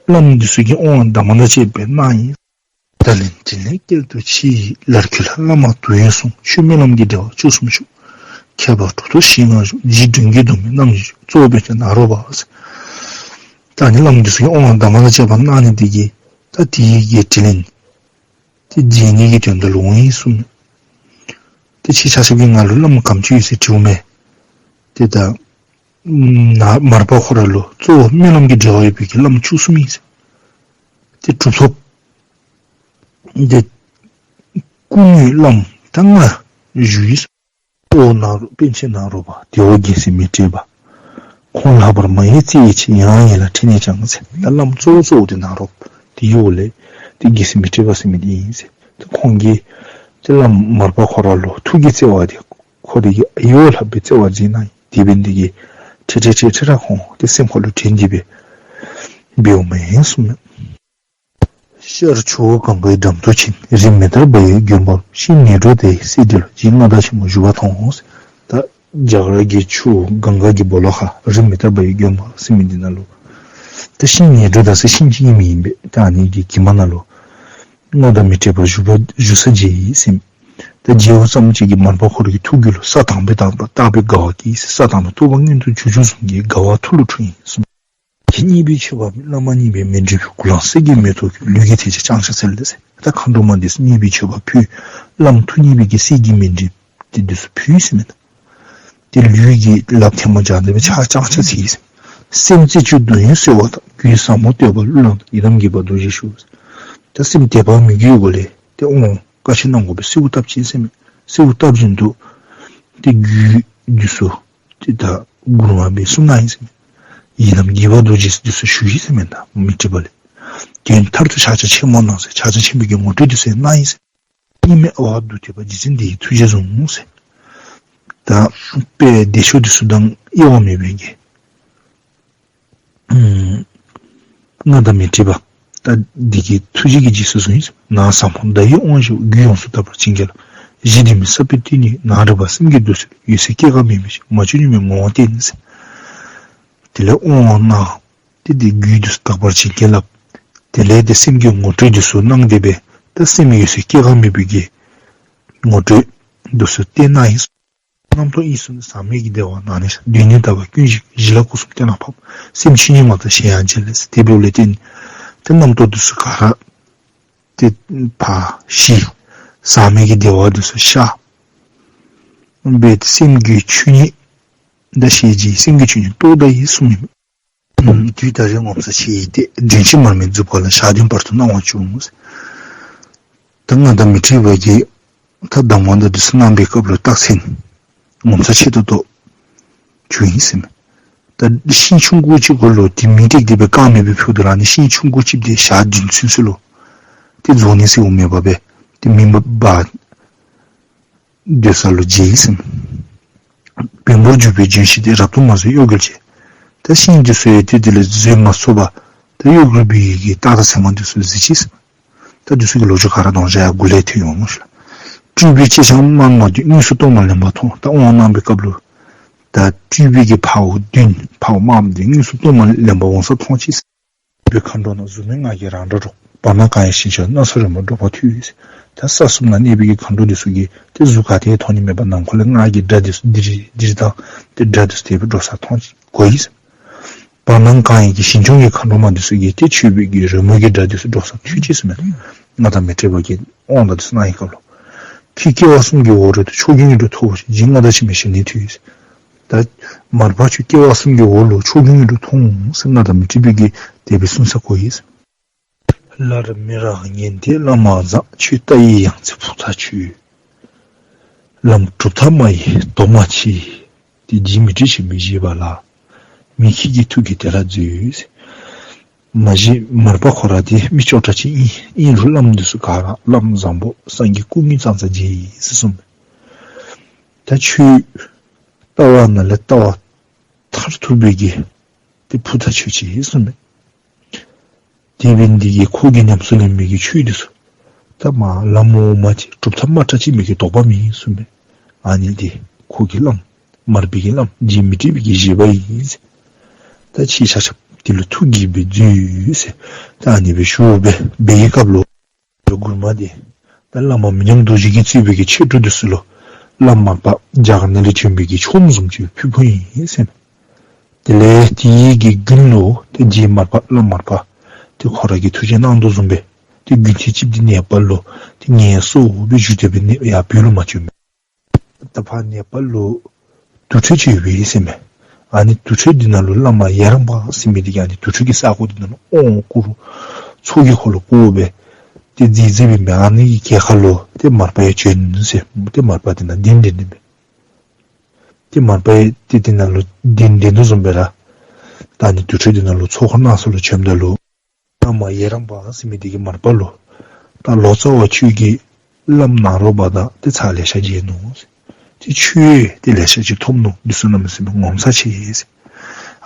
བླམ་འདི་ཚུ་གིས་དབང་གདམས་ངག་དང་བཅས་པ་གནང་ཡི། ད་ལན་དྲིན་ལན་བསྐྱལ་དུ་མཆི་ཡི། ལར་ཁྱོད་ལ་བླ་མ་དུ་ཡོད་གསུངས། ཆོས་སྨོན་ལམ་གྱི་འབྲེལ་བ་བཅུ་གསུམ་ཞུ། ཁྱད་པར་དྲུག་ཏུ་བཞི་ལྔ་བཞུགས། རྗེ་དྲུང་གིས་སྡོམ་པའི་རྣམ་གཞག་གཙོ་བོ་དཔེ་ཆ་ནཱ་རོ་པ་ཟེར། ད་ནི་བླམ་འདི་ཚུ་གིས་དབང་གདམས་ངག་དང་བཅས་པ་གནང་ནི་འདི་གིས་ད་དེ་གི་དྲིན་ལན་ཏེ་འཇལ་ནི་གི་དོན་དག་ལུ་འོང་ཡི་གསུངས། ཏེ་ཁྱེད་ཆ་ཁྱབ་ཀྱིས་ང་ལུ་བླམ་ག་དེམ་ཅིག་ཡོད་ཟེར་དྲིཝ་མས། ཏེ་ད་ནཱ་མར་པ་ཁོ་ར་ལུ་གཙོ་བོ་སྨོན་ལམ་གྱི་འབྲེལ་བ་ཡོད་པའི་གི་བླམ་བཅུ་གསུམ་ཨིན་ཟེར། ཏེ་གྲུབ་ཐོབ་ཏེ་སྐུ་དངོས་བླམ་ད་ལྔ་བཞུགས་ཡི་ཟེར། གཙོ་བོ་ནཱ་རོ་པཎ་ཆེན་ནཱ་རོ་པ། དེ་འོག་རྒྱལ་སྲས་མཻ་ཏྲི་པ། ཁོང་ལྷག་པར་མ་ཡི་བརྩེ་བའི་ཕྱིར། ཡང་ཡིད་ལ་ཁྲིད་ནས་ཀྱང་ཟེར། ད་བླམ་གཙོ་བོ་གཙོ་བོ་འདི་ནཱ་རོ་པ། དེའི་འོག་ལས་ཏེ་རྒྱལ་སྲས་མཻ་ཏྲི་པ་ཟེར་མི་འདི་ཨིན་ཟེར། ཏེ་ཁོང་གིས་ཏེ་བླམ་མར་པ་ཁོ་ར་ལུ་ཐུགས་ཀྱི་བརྩེ་བ་འདི་ཁོ་རའི་གི་ཨའི་བ་ལྷག་པའི་བརྩེ་བ་འཛིན་གནང་ཡི། དེ་འབད་ནི་འདི་གིས་ཁྲེ་ཁྲེ་ཁྲེ་ཁྲེ་ར་ཁོང་ཏེ་སེམས་ཁ་ལུ་དྲན་ཏེ་སྦེ་འབདཝ་མས་གསུངས་མས། ཤར་ཆུ་བོ་གངྒཱའི་འགྲམ་དུ་ཕྱིན། རི་མི་ཐར་བ་ཡི་དགོན་པར་ཤིང་ནྱ་གྲོ་དྷའི་སྲིད་འདི་ལ། རྗེ་མངའ་བདག་ཆེན་པོ་བཞུགས་པ་མཐོང་ཟེར། ད་རྒྱ་གར་གྱི་ཆུ་བོ་གངྒཱ་གི་སྦོ་ལོགས་ཁར་རི་མི་ཐར་བ་ཡི་དགོན་པ་ཟེར་མི་འདི་ནང་ལུ་ད་ཤིང་ནྱ་གྲོ་དྷ་ཟེར་ཤིང་ཅིག་ཨིན་མི་ཨིན་པས། ད་ཨ་ནི་གི་གྱིབ་མ་ནང་ལུ་མངའ་བདག་མཻ་ཏྲི་པ་བཞུགས་པ་བཞུགས་ས་མཇལ་ཡི་ཟེར་མས། ད་མཇལ་བ་ཙམ་ཅིག་གིས་མར་པ་ཁོ་ར་གི་ཐུགས་རྒྱུད་ལུ་ས་དང་པོའི་དང་པ་བཏགས་པའི་དགའ་བ་སྐྱེས་ཟེར། ས་དང་པོའི་ཐུག་པ་མངོན་དུ་གྱུར་གྱུར་བཟུམ་གྱི་དགའ་བ་ཐུགས་ལུ་འཁྲུངས་ཡི་གསུངས། དེ་གཉིས་པའི་མཆོད་པ་བླ་མ་གཉིས་པའི་མཎྜལ་ཕུལ། གུ་ལང་གསེར་གྱི་མེ་ཏོག་གི། ལུས་ཀྱི་ཐལ་བྱེད་བརྐྱང་ཕྱག་འཚལ་ལོ་ཟེར། ད་མཁའ་འགྲོ་མ་འདི་ཚུ་གཉིས་པའི་མཆོད་པ་ཕུལ། བླམ་ཐུགས་མཉེས་པའི་གི་གསེར་གྱི་མཎྜལ་དེ་འདི་ཚུ་ཕུལ་ཟེར་མས། ད་དེ་ལུས་ཀྱི་ལགཔ་ཐལ་མོ་སྦྱར་ཏེ་སྦེ་ཕྱག་བརྐྱང་ཕྱག་འཚལ་ཡི་ཟེར། སེམས་རྩེ་གཅིག་ཏུ་ཡོན་གསོལ་བ་བཏབ། རྒྱུད་ཟབ་མོ་བསྟོད་པ་གླུ་བླངས་ཏེ། ཡི་དམ་དགྱེས་པ་རྡོ་རྗེར་ཞུ། ད་སེམས་དད་པ་མོས་གུས་ཡོད་པ་ལས་ཏེ་དབང་བཀའ་ཆོས་གནང་དགོ་པའི་གསོལ་བ་བཏབ་ཅི་ཟེར་མས། གསོལ་བ་བཏབ་བཞིན་དུ་ཏེ་རྒྱུད་འདི་ཚུ་ཏེ་ད་མགུར་མ་སྦེ་གསུངས་གནང་ཡི་ཟེར་མས། ཡི་དམ་དགྱེས་པ་རྡོ་རྗེ་འདི་ཚུ་ཞུ་ཡི་ཟེར་མས། ད་མི་ཏྲི་པ་ལས་དོན་མཐར་ཐུག་ཕྱག་རྒྱ་ཆེན་མོ་གནང་ཟེར། ཕྱག་རྒྱ་ཆེན་པོའི་གི་ངོ་སྤྲོད་འདི་ཚུ་གནང་ཡི་ཟེར། གཉིས་མེད་ཨ་ཝ་རྡུལ་ཐེབས་པ། རྗེ་བཙུན་འདི་ཡི་ཐུགས་རྗེས་བཟུང་ཟེར། ད་དཔལ་བདེ་མཆོག་འདི་ཚུ་དང་དབྱེ་བ་མེད་པའི་གི་ཨམ་མངའ་བདག་མཻ་ཏྲི་པ། ད་འདི་གི་ཐུགས་རྗེ་གིས་རྗེས་སུ་བཟུང་ཡི་ཟེར། ནང་ཟབ་མོ་བརྡ་ཡི་དབང་ཞུ། རྒྱུད་ཡོངས་སུ་དག་པར་བྱིན་གྱིས་བརླབས། གཞི་དུས་མེད་ས་བོན་བཏོན་ནས། ནང་རིག་པ་སེམས་ཀྱི་འདུ་ཚུལ། འོད་གསལ་སྐྱེ་འགག་མེད་པའི་ཕྱིར། མ་བཅོས་གཉུག་མའི་ངོ་བོར་བསྟན་ཟེར། དེ་ལས་དབང་གནང་། ཏེ་འདི་རྒྱུད་འདི་ཚུ་དག་པར་བྱིན་གྱིས་བརླབས། དེ་ལས་ཏེ་སེམས་ཀྱི་ངོ་སྤྲོད་འདི་ཚུ་གནང་སྟེ་སྦེ་ད་སེམས་འོད་གསལ་སྐྱེ་འགག་མེད་པའི་གི་ངོ་སྤྲོད་འདི་ཚུ་བསྟན་གནང་ཡི་ཟེར། རྣམ་རྟོག་གཉིས་སུ་ནི་ཟག་མེད་ཀྱི་བདེ་བ། ནང་ནས་གདོད་ནས་དག་པ་ཀུན་ཞིག། གཞི་ལ་སྐུ་གསུམ་སྟེང་ན་ཕབ། སེམས་ཆོས་ཉིད་ངོ་ཚ་གཞན་ཡང་བརྗེད་ལས་ཟེར། དེ་འབདཝ་ལས་བརྟེན་ཏེ་རྣམ་རྟོག་འདི་ཚུ་ག་ར་ཏེ་ཕར་ཞི། ཟག་མེད་ཀྱི་བདེ་བ་འདི་ཚུ་ཤར། འབད་དེ་སེམས་ཀྱི་ཆོས་ཉིད་ད་ཤེས་བྱའི་སེམས་ཀྱི་ཆོས་ཉིད་རྟོགས་ད་ཡི་གསུངས་མས། དུས་ད་རེས་ངོ་མཚར་ཆེ་ཡི་སྟེ། བདུན་ཕྱི་མར་མེའི་མཛུབ་དཀར་ལ། ཞག་བདུན་བར་དུ་སྣང་བ་བྱུང་། ད་མངའ་བདག་མཻ་ཏྲི་པ་གིས་ད་གདམས་ངག་འདི་ཚུ་གནང་བའི་སྐབས་ལུ་རྟགས་མཚན་ངོ་མཚར་ཆེ་ཏོག་ཏོ་བྱུང་ཡི་ཟེར་མས། ད་ཤིང་ཆུང་ཀུ་ཅིག་གུ་ལུ་ཏེ་མེ་བཏེགས་ཏེ་སྦེ་བཀང་མེ་སྦེ་ཕུ་དོ་ར་ནི། ཤིང་ཆུང་ཀུ་ཅིག་འདི་ཞག་བདུན་ཚུན་ཚོད་ལུ་ཏེ་རྫོགས་ནི་ཟེར་འོང་མེད་པར་སྦེ་ཏེ་མེ་འབར་སྡོད་ས་ལུ་མཇལ་ཡི་ཟེར་མས། བེམ་པོར་གྱུར་པའི་ལྗོན་ཤིང་དེ། རབ་ཏུ་མ་བཟོད་གཡོ་འགུལ་བྱེད། ད་ཤིང་འདི་ཚུ་ཡང་ཏེ་དེ་ལས་བཟོད་མ་ཚུགས་པར་ད་གཡོ་འགུལ་འབད་བའི་གི་རྟགས་དང་མཚན་མ་འདི་ཚུ་གཟིགས་ཅི་ཟེར་མས། ད་འདི་ཚུ་གི་ལོ་རྒྱུས་ག་ར་དོན་ཅིག་ཡར་འགོ་ལས་ཐོན་འོང་ཟེར་ལགས། སྤྲུལ་པའི་ལྕེ་འཕྱར་དམར་དམར་བདུན། དངོས་སུ་གཏོར་མ་ལེན་པ་མཐོང་། ད་དབང་གནང་བའི་སྐབས་ལུ་ད་སྤྲུལ་པའི་གི་འཕརཝ་བདུན་འཕརཝ་དམར་དམར་འདི་དངོས་སུ་གཏོར་མ་ལེན་པ་འོང་ས་མཐོང་ཅི་ཟེར། པའི་མཁའ་འགྲོ་རྣམས། གཟུགས་མེད་ང་རྒྱལ་རང་སྒྲ་སྒྲོག། བར་སྣང་གང་ཡིན་ཞིང་ཆེ་བ། སྣང་ས་རོལ་མོ་སྒྲོག་པ་ཐོས། ད་ས་གསུམ་ན་གནས་པའི་གི་མཁའ་འགྲོ་འདི་ཚུ་གིས་ཏེ་གཟུགས་ག་ཏེ་མཐོང་ནི་མེད་པར་ནང་ཁོག་ལས་ངག་གི་སྒྲ་འདི་ཚུ་ལྡིར་ལྡིར་དང་ཏེ་སྒྲ་འདི་ཚུ་དེ་སྦེ་སྒྲོག་ས་མཐོང་གོ་ཡི་ཟེར། བར་སྣང་གང་ཡིན་གྱི་ཞིང་སྐྱོང་གི་མཁའ་འགྲོ་མ་འདི་ཚུ་གིས་ཏེ་མཆོད་པའི་གི་རོལ་མོ་གི་སྒྲ་འདི་ཚུ་སྒྲོག་ས་ཐོས་ཅི་ཟེར་མས། མངའ་བདག་མཻ་ཏྲི་པ་གིས་དབང་དང་འདི་ཚུ་གནང་བའི་སྐབས་ལུ། ཁྱེད་སྐྱེ་བ་གསུམ་གྱི་འོག་རོལ་དུ། ཕྱོགས་ཀུན་ཡུན་རིང་མཐོ་བར་ཤོག། རྗེ་མངའ་བདག་མཆི་མས་ཞལ་ནས་ཐོས། ད་མར་པ་ཁྱོད་སྐྱེ་བ་གསུམ་གྱི་འོག་ལུ་ཕྱོགས་ཀུན་ཡུན་རིང་མཐོ་འོང་ཟེར་མངའ་བདག་མཻ་ཏྲི་པ་གིས་དེ་སྦེ་གསུངས་ས་གོ་ཡི་ཟེར། སླར་མི་རངས་ངན་དེ་བླ་མ་བཟང་། ཆོས་ལྟ་བའི་ཡང་རྩེ་ཕུ་ཐག་ཆོད། ལམ་གྲུབ་མཐའ་སྨྲ་བའི་དོགས་མ་མཆིས། དེ་རྗེ་མཻ་ཏྲི་ཆེན་པོས་བཞེད་པ་ལ། མི་ཁྱེད་ཀྱི་ཐུགས་ཀྱིས་དེ་ལ་མཛོད། མ་གཞི་མར་པ་ཁོ་ར་དེ་མི་སྐྱོ་དྲགས་ཅིག་ཨིན། ཨིན་རུང་བླམ་འདི་ཚུ་ག་ར་བླམ་བཟང་པོ་སངས་རྒྱས་སྐུ་དངོས་ཙང་ཙ་མཇལ་ཡི་ཟེར་གསུངས་མས། ད་ཆོས་ལྟ་བ་ནང་ལས་ལྟ་བ་མཐར་ཐུག་པའི་གི་དེ་ཕུ་ཐག་ཆོད་ཅི་གསུངས་མས། དེ་འབད་ནི་འདི་གིས་ཁོ་གིས་ཉམས་སུ་ལེན་མི་གི་ཆོས་འདི་ཚུ་ད་མར་ལམ་འོག་མ་ཅིག་གྲུབ་མཐའ་སྨྲ་དྲགས་ཅིག་མི་གི་དོགས་པ་མེད་གསུངས་མས། ཨ་ནི་འདི་ཁོ་གི་བླམ་མར་པའི་གི་བླམ་རྗེ་མཻ་ཏྲི་པའི་གི་བཞེད་པ་ཨིན་ཟེར། ད་ཁྱེད་ཆ་ཁྱབ་དེ་ལུ་ཐུགས་དགྱེས་པའི་མཛོད་ཟེར། ད་ཨ་ནི་སྦེ་ཞུ་སྦེ་འབད་བའི་སྐབས་ལུ་མགུར་མ་འདི་ད་བླ་མ་མི་ཉམས་རྡོ་རྗེ་གིས་གཙོས་པའི་གི་ཆོས་གྲོགས་འདི་ཚུ་ལུ་བླམ་མར་པ་རྒྱ་གར་ནང་ལས་བྱོན་པའི་གི་ཆོསཔ་བཟུམ་ཅིག་ཕུལ་ཕུལཝ་ཨིན་ཟེར། དེ་ལས་དེ་གི་མགུར་ལུ་ཏེ་རྗེ་མར་པ་བླམ་མར་པ་ཏེ་ཁོ་ར་གིས་ཐུགས་བཞེད་གནང་དོ་བཟུམ་སྦེ་ཏེ་མགུར་ཅིག་ཅིག་འདི་ནེ་པཱལ་ལུ་ཏེ་ངལ་གསོ་སྦེ་བཞུགས་ཏེ་སྦེ་ནི་ཡར་བོད་ལུ་མ་བྱོན་མས། ད་ཕར་ནེ་པཱལ་ལུ་དུར་ཁྲོད་ཅིག་ཡོད་པས་ཟེར་མས། ཨ་ནི་དུར་ཁྲོད་འདི་ནང་ལུ་བླ་མ་ཡེ་རང་བ་ཟེར་མི་འདི་གིས་ཨ་ནི་དུར་ཁྲོད་ཀྱི་ས་གོ་འདི་ནང་ལུ་དབང་བསྐུར། ཚོགས་ཀྱི་འཁོར་ལོ་བསྐོར་སྦེ་ཏེ་མཛད་མཛདཔ་ཨིན་མས། ཨ་ནི་གི་གྱལ་ཁ་ལུ་ཏེ་མར་པ་ཡང་བྱོན་ཟེར། ཏེ་མར་པ་འདི་ནང་གདན་འདྲེན་ནི་མས། ཏེ་མར་པ་ཡང་ཏེ་འདི་ནང་ལུ་གདན་འདྲེན་དོ་བཟུམ་སྦེ་ར་ད་ཨ་ནི་དུར་ཁྲོད་འདི་ནང་ལུ་ཚོགས་འཁོར་གནང་ས་ལུ་བྱོནམ་ད་ལུ་བླ་མ་ཡེ་རང་བ་ཟེར་མི་འདི་གིས་མར་པ་ལུ་ད་ལོ་ཙཱ་བ་ཁྱོད་ཀྱིས་བླམ་ནཱ་རོ་པ་དང་ཏེ་ཕྱག་ལེ་ཤ་མཇལ་ནུག་ཟེར། ཏེ་ཆོས་ཏེ་ལེ་ཤ་ཅིག་ཐོབ་ནུག། འདི་ཚུ་གནམ་མེད་ས་མེད་ངོ་མཚར་ཆེ་ཟེར།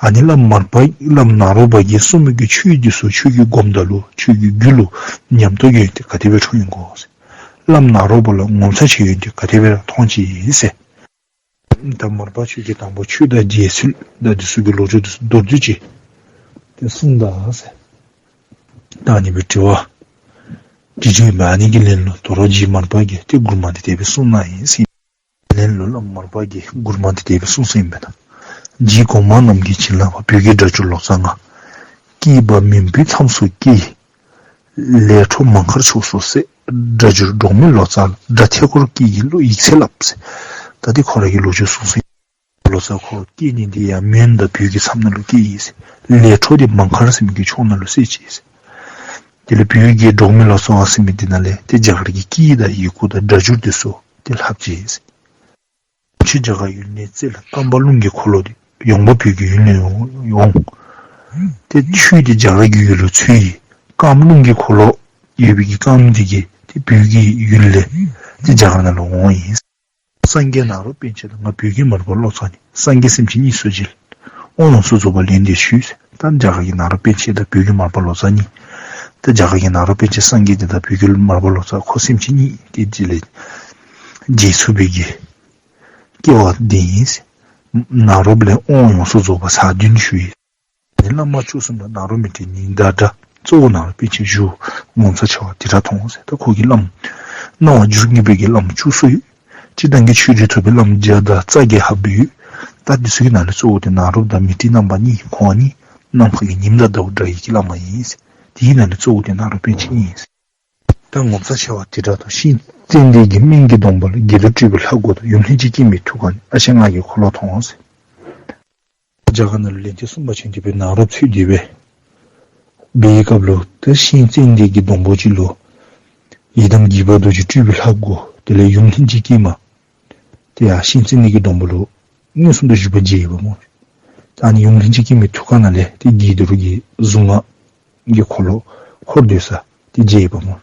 ཨ་ནི་བླམ་མར་པ་བླམ་ནཱ་རོ་པ་གིས་གསུངས་མི་གི་ཆོས་འདི་ཚུ་ཁྱོད་ཀྱིས་སྒོམ་ད་ལུ་ཁྱོད་ཀྱི་རྒྱུད་ལུ་ཉམས་རྟོགས་ཀྱི་ཡོན་ཏན་ག་དེ་སྦེ་འཁྲུངས་ཡོད་གོ་ཟེར། བླམ་ནཱ་རོ་པ་ལུ་ངོ་མཚར་ཆེ་ཡོན་ཏན་ག་དེ་སྦེ་ར་མཐོང་ཅི་ཟེར། ད་མར་པ་ཁྱོད་ཀྱིས་དང་པོ་ཆོས་དང་མཇལ་ཚུལ་དང་འདི་ཚུ་གི་ལོ་རྒྱུས་འདི་ཚུ་མདོར་བསྡུས་ཅིག་ཏེ་གསུངས་ད་ཟེར། ད་ཨ་ནི་སྦེ་དྲི་བ་ ཅི་ཅི་མ་ནི་གི་ལན་ལུ་དོ་རུང་རྗེ་མར་པ་གིས་ཏེ་མགུར་མ་འདི་དེ་སྦེ་གསུངས་གནང་ཡི་ཟེར། ལན་ལུ་བླམ་མར་པ་གིས་མགུར་མ་འདི་དེ་སྦེ་གསུངས་ཟེར་ཨིན་པས་ན། རྗེ་གོང་མ་རྣམས་ཀྱིས་བྱིན་བརླབས་པ། བོད་ཀྱི་སྒྲ་སྒྱུར་ལོ་ཙཱ་ང་། སྐྱེས་པ་མུན་པའི་མཚམས་སུ་སྐྱེས། ལས་འཕྲོ་མང་མཁར་ཕྱོགས་སུ་བསད། སྒྲ་སྒྱུར་འབྲོག་མི་ལོ་ཙཱ་ལ། སྒྲ་ཐད་ཀར་སྐད་ཀྱི་ཡིག་ཚད་བསླབས་ཟེར། ད་འདི་ཁོ་ར་གི་ལོ་རྒྱུས་གསུངས་ཟེར། ལོ་ཙཱ་ཁོ་སྐྱེ་ནི་འདི་ཡང་མོན་དང་བོད་ཀྱི་མཚམས་ནང་ལུ་སྐྱེས་ཡི་ཟེར། ལས་འཕྲོ་འདི་མང་མཁར་ཟེར་མི་གི་ཕྱོགས་ནང་ལུ་བསད་ཅི་ཟེར། དེ་ལས་བོད་ཀྱི་འབྲོག་མི་ལོ་ཙཱ་བ་ཟེར་མི་འདི་ནང་ལས་ཏེ་རྒྱ་གར་གྱི་སྐད་དང་ཡི་གུ་དང་སྒྲ་སྒྱུར་འདི་ཚུ་ཏེ་ལྷབ་ཅི་ཟེར། ཕྱི་རྒྱ་གར་ཡུལ་ནས་བཙལ། ཀམ་པ་ཀླུང་གི་འཁོར་ལོ་འདི་ཡོང་འབབ་བོད་ཀྱི་ཡུལ་ནས་འོང་། ཏེ་ཆོས་འདི་རྒྱ་གར་གྱི་ཡུལ་ལུ་ཚུད་ཡི། ཀམ་ཀླུང་གི་འཁོར་ལོ་ཡོད་པའི་གི་ཀམ་འདི་གིས་ཏེ་བོད་ཀྱི་ཡུལ་ལས་ཏེ་རྒྱ་གར་ནང་ལུ་འོང་ཡི། སངས་རྒྱས་ནཱ་རོ་པཎ་ཆེན་དང་། ང་བོད་ཀྱི་མར་པ་ལོ་ཙཱ་ནི། སངས་རྒྱས་སེམས་ཅན་གཉིས་སུ་འབྱེད། དབང་ཡོངས་སུ་རྫོགས་པ་ལེན་འདི་ཞུས། ད་རྒྱ་གར་གྱི་ནཱ་རོ་པཎ་ཆེན་དང་བོད་ཀྱི་མར་པ་ལོ་ཙཱ་གཉིས། ད་རྒྱ་གར་གྱི་ནཱ་རོ་པཎ་ཆེན་སངས་རྒྱས་འདི་དང་བོད་ཀྱི་མར་པ་ལོ་ཙཱ་ཁོ་སེམས་ཅན་གཉིས་ཏེ་འདི་ལས་འབྱེད་ཚུགས་པའི་གི་སྐལ་བ་འདི་ཨིན། ནཱ་རོཔ་ལས་དབང་ཡོངས་སུ་རྫོགས་པ་ཚར་བདུན་ཞུ་ཡི། ནི་བླ་མ་བཅུ་གསུམ་ལ་ནཱ་རོ་མི་ཏྲའི་ཉི་ཟླ་འདྲ། གཙོ་བོ་ནཱ་རོ་པཎ་ཆེན་བཞུགས། ངོ་མཚར་ཆེ་བ་དེ་འདྲ་མཐོང་ཟེར། ད་ཁོ་གི་བླམ་སྣང་བ་འགྱུར་ངེས་པའི་གི་བླམ་བཅུ་གསུམ་ཡོད། སྤྱིར་བཏང་གི་ཆོས་འབྲེལ་ཐོབ་པའི་བླམ་བརྒྱ་དང་རྩ་བརྒྱད་ལྷགཔ་སྦེ་ཡོད། ད་འདི་ཚུ་གི་ནང་ལས་གཙོ་བོ་དེ་ནཱ་རོཔ་དང་མི་ཏྲ་རྣམ་པ་གཉིས། ཁོང་གཉིས་ནམ་མཁའ་གི་ཉིམ་དང་ཟླཝ་འདྲ་བའི་གི་བླ་མ་ཨིན་ཟེར། དེའི་ནང་ལས་གཙོ་བོ་དེ་ནཱ་རོ་པཎ་ཆེན་ཨིན་ཟེར། ད་ངོ་མཚར་ཆེ་བ་དེ་འདྲ་དང་། ཤིང་ཙན་དན་གྱི་སྨན་གྱི་སྡོང་པོ་ལ། དགྱེས་རྡོར་སྤྲུལ་པའི་ལྷ་སྐུ་དང་། ཡུམ་ལྷན་ཅིག་སྐྱེས་མའི་ཐུགས་ཀ་ནས། ཨ་ཞེ་ང་གིས་འཁོར་ལོ་མཐོང་ཟེར། རྒྱ་གར་ནང་ལུ་ལན་ཐེངས་གསུམ་པ་བྱོན་ཏེ་སྦེ་ནཱ་རོཔ་འཚོལ་ཏེ་སྦེ་འབད་བའི་སྐབས་ལུ་ཏེ་ཤིང་ཙན་དན་གྱི་སྡོང་པོ་ཅིག་ལུ་ཡི་དམ་དགྱེས་པ་རྡོ་རྗེ་སྤྲུལ་པའི་ལྷ་སྐུ་དེ་ལས་ཡུམ་ལྷན་ཅིག་སྐྱེས་མ་དེ་ཡང་ཤིང་ཙན་དན་གྱི་སྡོང་པོ་ལུ་མངོན་སུམ་དུ་བཞུགས་པ་མཇལ་ཡི་པ་སྨོ། ད་ཨ་ནི་ཡུམ་ལྷན་ཅིག་སྐྱེས་མའི་ཐུགས་ཀ་ནང་ལས་ཏེ་དགྱེས་རྡོར་གྱི་གཟུངས་སྔགས་ཀྱི་འཁོར་ལོ་འཁོར་སྡོད་ས་དེ་མཇལ་ཡི་པ་སྨོ།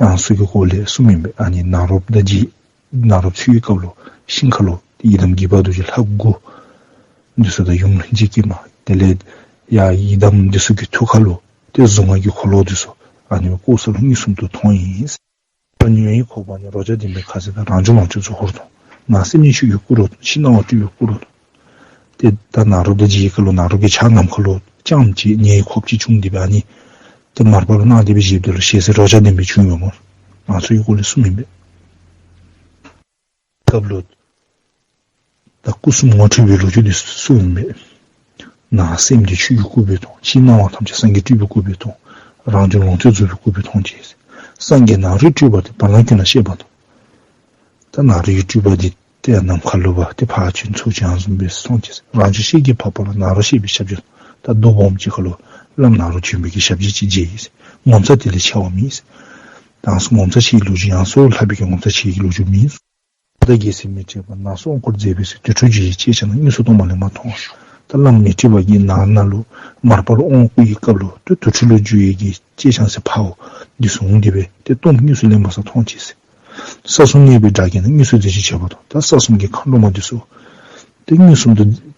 ཡང་སོ་གི་སྐོར་ལས་གསུངམ་ཨིན་པས། ཨ་ནི་ནཱ་རོཔ་དང་མཇལ། ནཱ་རོཔ་འཚོལ་བའི་སྐབས་ལུ་ཤིང་ཁ་ལུ་ཡི་དམ་དགྱེས་པ་རྡོ་རྗེ་ལྷ་སྐུ་འདི་ཚུ་དང་ཡུམ་ལྷན་ཅིག་སྐྱེས་མ་དེ་ལས་ཡང་ཡི་དམ་འདི་ཚུ་གི་ཐུགས་ཁ་ལུ་ཏེ་གཟུངས་སྔགས་ཀྱི་འཁོར་ལོ་འདི་ཚུ་ཨ་ནི་བཀོད་ས་ལུ་མངོན་སུམ་དུ་མཐོང་ཡི། ཉོན་ཡིད་ཁོག་པ་ནི། རོ་བརྒྱ་ལྡན་པའི་ཁ་ཟས་དང་། རང་བྱུང་ལོངས་སྤྱོད་རྫོགས་སྐུར་མཐོང་། ནང་སེམས་ཉིད་ཆོས་ཀྱི་སྐུ་རུ་མཐོང་། ཕྱི་སྣང་བ་སྤྲུལ་པའི་སྐུ་རུ་མཐོང་། ཏེ་ད་ནཱ་རོཔ་དང་མཇལ་བའི་སྐབས་ལུ་ནཱ་རོཔ་གི་ཕྱག་ནམ་མཁའ་ལུ་བརྐྱངས་ཏེ་ཉོན་ཡིད་ཁོག་པ་ཅིག་བྱུང་སྟེ་སྦེ་ཨ་ནི་ཏེ་མར་པ་ལུ་གནང་སྟེ་སྦེ་བཞེསཔ་ད་ལུ་ཞལ་ཟས་རོ་བརྒྱ་ལྡན་པའི་བྱུང་ཡོདཔ་སྨོ། ང་ཚོ་གི་སྐོར་ལས་གསུངམ་ཨིན་པས། སྐབས་ལུ་ད་སྐུ་གསུམ་ངོ་འཕྲོད་པའི་ལོ་རྒྱུས་འདི་གསུངམ་ཨིན་པས། ནང་སེམས་ཀྱི་ཆོས་ཀྱི་སྐུ་སྦེ་མཐོང་། ཕྱི་སྣང་བ་ཐམས་ཅད་སངས་རྒྱས་སྤྲུལ་པའི་སྐུ་སྦེ་མཐོང་། རང་བྱུང་ལོངས་སྤྱོད་རྫོགས་པའི་སྐུ་སྦེ་མཐོང་ཅི། སངས་རྒྱས་ནཱ་རོའི་སྤྲུལ་པ་དེ་བར་སྣང་ཀུན་ལ་ཤེས་པ་དང་། ད་ནཱ་རོའི་སྤྲུལ་པ་འདི་ཏེ་ནམ་མཁའ་ལུ་སྦེ་ཏེ་ཕར་བྱོན་ཚུར་བྱོན་བཟུམ་སྦེ་མཐོང་ཅི། རང་བྱུང་ཤེལ་གྱི་འཕགས་པ་ལ་ནཱ་རོ་གཤེགས་པའི་ཞབས་ཀྱིས། ད་རྡོ་སྦོམ་ཅིག་ཁ་ལུ་བླམ་ནཱ་རོ་བྱོན་པའི་གི་ཞབས་རྗེས་ཅིག་མཇལ་ཡི། ངོ་མཚར་དེ་ལས་ཆེ་བ་མེད། ད་ངོ་མཚར་ཆེ་བའི་ལོ་རྒྱུས་ཡང་སོ་ལྷག་པའི་གི་ངོ་མཚར་ཆེ་བའི་གི་ལོ་རྒྱུས་མེད། ད་རྒྱལ་སྲས་མཻ་ཏྲི་པ་ནང་སོ་དབང་བསྐུར་མཛད་པའི་ཚེ་དུར་ཁྲོད་འཇུག་པའི་སྐྱེས་ཆེན་ནང་དངོས་སུ་སྟོང་པ་ལས་མར་མཐོང་། ད་བླམ་མཻ་ཏྲི་པ་གིས་ནཱ་ནཱ་ལུ་མར་པ་ལུ་དབང་བསྐུར་བའི་སྐབས་ལུ་ཏེ་དུར་ཁྲོད་ལུ་འཇུག་པའི་གི་སྐྱེས་ཆེན་ཟེར་ཕར་འདི་ཚུ་འོང་སྟེ་སྦེ་ཏེ་སྟོང་དངོས་སུ་ལེན་པ་ས་མཐོང་ཅི་ཟེར། ས་གསུམ་གནས་པའི་སྒྲ་བརྒྱད་ནང་དངོས་སུ་མཛད་ཅིང་བྱེད་པ་དང་། ད་ས་གསུམ་གྱི་མཁའ་འགྲོ་མ་འདི་ཚུ་ཏེ་དངོས་སུ་